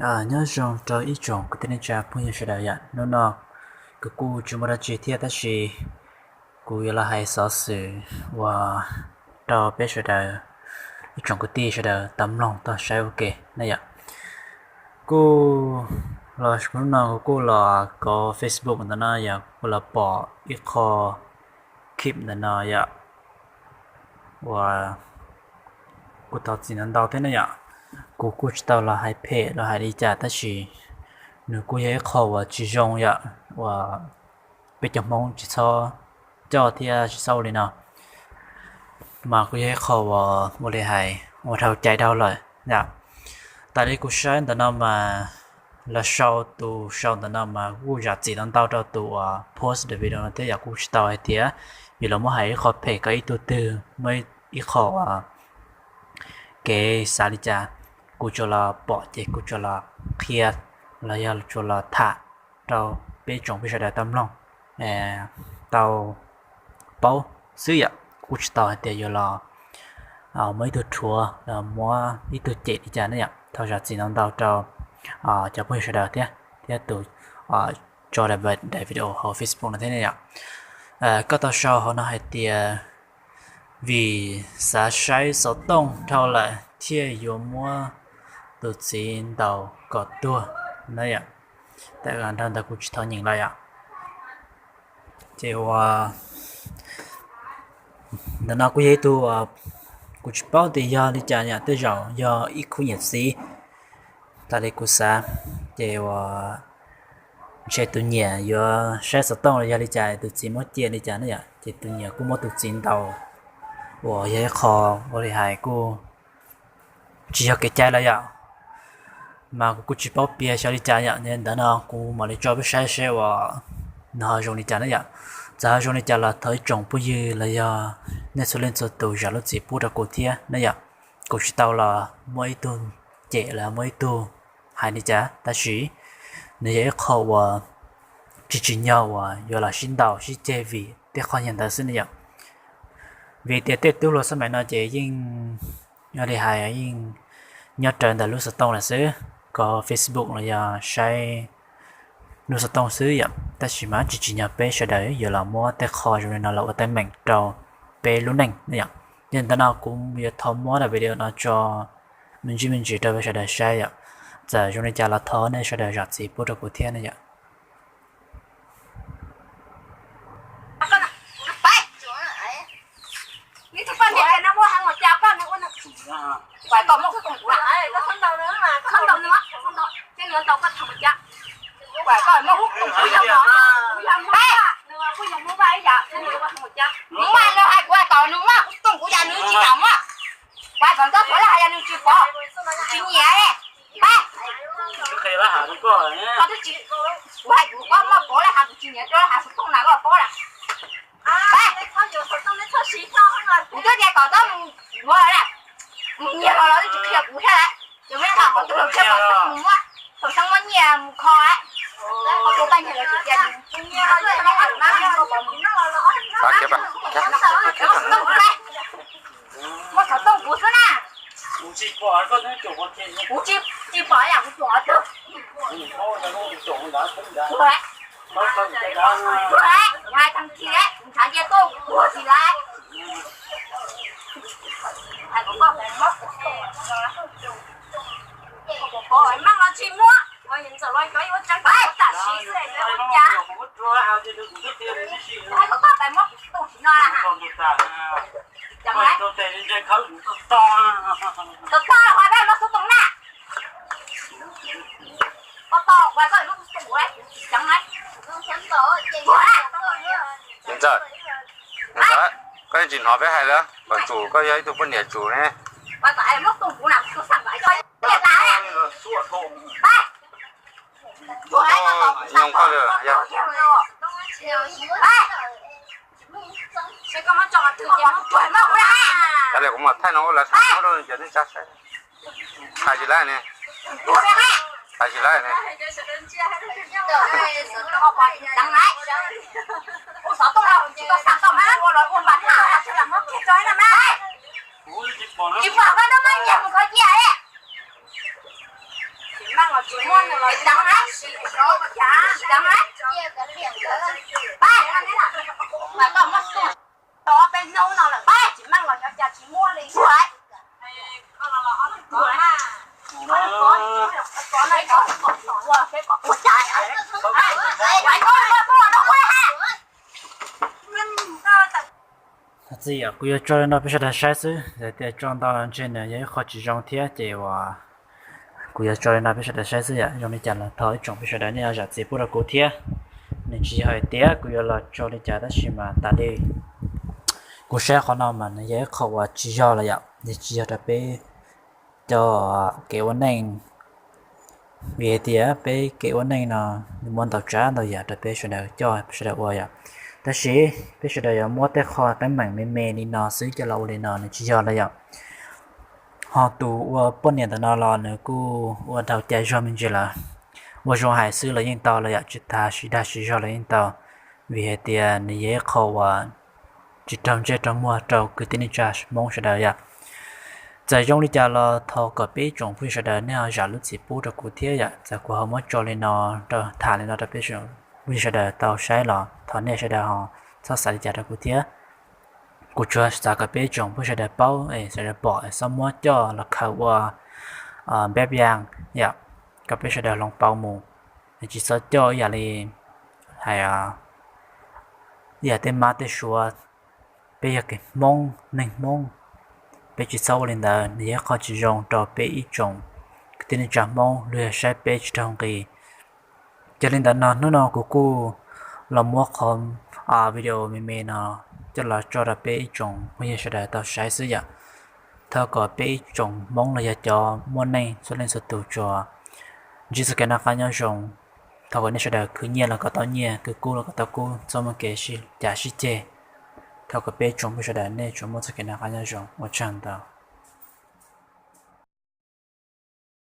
Nyob zoo rau ib tsoom kwv tij neej tsa phooj ywg sawv daws yom. Hnub no kuv kuj tsis muaj dab tsi thiab tab sis kuv yuav los hais xov xwm uas rau peb sawv daws, ib tsoom kwv tij sawv daws tau mloog tau saib ua ke na yom. Kuj los hnub no kuv kuj los kauv Facebook ntawm no yom, kuj los pom ib qho clip ntawm no yom, uas kuj thov txim ntau ntau thiab na yom. Kuv kuj tsis tau los hais phem los hais li cas tab sis nws kuj yog ib qho uas tsis zoo yom, uas peb cov Hmoob tsis txhob coj thiab tsis txhob ua li no. Mas kuj yog ib qho uas ua li hais ua dhau cai dhau lawm yom. Tas li kuv saib ntawm no mas lawv sau, tus sau ntawm no mas kuj zam txim ntau ntau rau tus uas post the video no thiab yom. Kuj tsis tau hais tias yuav los muab hais ib qho phem kom ib tug twg muaj ib qho uas kev xav li cas. Kuv tsuas los pom ces kuv tsuas los qhia los yog tsuas los tham rau peb tsoom peb sawv daws tau mloog, tau paub xwb yom. Kuj tsis tau hais tias yuav los muab ib tug rhuav los muab ib tug cem li cas ne yom. Thov zam txim ntau ntau rau cov phooj ywg sawv daws thiab, thiab tus tso daim video hauv Facebook no thiab ne yom. Koj tau sau hauv no hais tias vim xav saib xov tooj dhau lawm thiaj yuav muab tus txiv ntaus kom tuag na yom. Tam dhau ntawd kuv tsis thov nyeem lawm yom. Ces uas ntawm no kuj yog ib tug, kuv tsis paub tias yog li cas yom, tej zaum yog ib khub niam txiv tas li kuv xav. Ces uas ntshe tus niam yuav saib xov tooj los yog li cas tus txiv muab cia li cas ne yom, ces tus niam kuj muab tus txiv ntaus, uas yog ib qho ua li hais kuj tsis yog kev cai lawm yom. Mas kuv kuj tsis paub piav xyov li cas yom, ntawm no kuv mam li tso peb saib seb uas nws ho zoo li cas na yom. Txawm ho zoo li cas los thov ib tsoom phooj ywg los yog nej txhua leej txhua tus zam lub txim pub rau kuv thiab na yom. Kuv tsis tau los muaj ib tug cem los muaj ib tug hais li cas tab sis nws yog ib qho uas tsis tsim nyog uas yuav los sib ntaus sib ceg vim tej qho nyuag ntawd xwb ne yom. Vim tias tej tub hluas xab maim no ces yeej, ua li hais yeej nyob rawv ntawm lub xov tooj lawm xwb, kov Facebook los yog saib lub xov tooj xwb yom. Tab sis mas tsis tsim nyog peb sawv daws yuav los muab tej qho zoo li no los ua teeb meem rau peb lub neej ne yom. Yog ntawd no kuv yuav thov muab daim video no tso me ntsis me ntsis rau peb sawv daws saib yom. Txawm zoo li cas los thov nej sawv daws zam txim pub rau kuv thiab ne yom. Kuv hais kuv koj muaj pov lawm has kuv tsis nyiam rau has xov tooj na koj pov lawm. Kuv twb tias kom txhob mus yuav lawm, mus nyiag los los twb tsis qhia kuv thiab lawm. Ces muab qhov twg los thiab kom txhob mus muab, thaum xeeb muab nyiaj mus kho lawm. Qhov tus paj nyiag los tsis tias muab xov tooj kuv xwb na. Kuv tsis pom yam kuv tuam qhov twg. Hais tag kis kuv ntshav ntia tuaj kuv tuag tsis lawm. Meej los tsis muab, ntxawm los xyov yuav tseev tam sim xwb yuav ua cas. Hais kom koj pais muab kuv tus tsis no na. Koj toj los hais peb muab xov tooj na. Koj toj los hais koj muab kuv tus kuv tsis tseev na. Ntxawm, koj yeej tsis hnov peb hais lawm, kom tsum koj yog ib tug poj niam tsum ne. Nyob koj lawm yog. Thaij no ua lawv tham muab rau cov neej tsa saib. Hais tsis laib ne. Hais tsis laib ne. Txij yom, kuv yuav tso li no peb sawv daws saib xwb, yog tias tso ntau ntshe nws yog ib qho tsis zoo thiab ces uas kuv yuav tso li no peb sawv daws saib xwb yom. Zoo li cas los thov ib tsoom peb sawv daws nej zam txim pub rau kuv thiab. Nws tsis yog hais tias kuv yuav los tso li cas tab sis mas tas li kuv saib qhov no mas nws yog ib qho uas tsis yog lawm yom, nws tsis yog rau peb cov kev ua neej. Vim hais tias peb kev ua neej no nws muaj ntau tsav ntau yam rau peb sawv daws coj peb sawv daws ua yom. Tab sis peb sawv daws yuav muab tej qho teeb meem me me li no xwb coj los ua li no nws tsis yog lawm yom. Ho tus ua poj niam ntawm no los nws kuj ua dhau cai zog me ntsis lawm. Ua zoo hais xwb los yeej tau lawm yom, tsis tas siv dag siv zog los yeej tau. Vim hais tias nws yog ib qho uas tsis raug ntsej raug muag rau kwv tij neej tsa Hmoob sawv daws yom. Txawm zoo li cas los thov kom peb ib tsoom phooj ywg sawv daws nej ho zam lub txim pub rau kuv thiab yom. Txawm kuv ho muab tso li no rau tham li no rau peb phooj ywg sawv daws tau saib los thov nej sawv daws ho txhob xav li cas rau kuv thiab. Kuv tsuas xav kom peb ib tsoom phooj ywg sawv daws paub es sawv daws pom es txhob muab coj los khaws ua npeb yaj yom, kom peb sawv daws hloov pauv mus. Es tsis txhob coj ib yam li hais ib yam tej mab tej suav. Peb yog kev Hmoob neeg Hmoob, peb tsis txhob ua li ntawd, nws yog ib qho tsis zoo rau peb ib tsoom kwv tij neej tsa Hmoob los yog saib peb tsis raug nqi. Ces li ntawd no hnub no kuv kuj los muab qhov video me me no coj los tso rau peb ib tsoom phooj ywg sawv daws tau saib xwb yom. Thov kom peb ib tsoom Hmoob los yog cov muaj neej txhua leej txhua tus tsuas ntsib txoj kev noj qab nyob zoo. Thov kom nej sawv daws khwv nyiaj los kom tau nyiaj, khwv kub los kom tau kub, txhob muaj kev sib cav sib ceg. Thov kom peb tsoom phooj ywg sawv daws nej tsuas muaj txoj kev noj qab nyob zoo, ua tsaug ntau.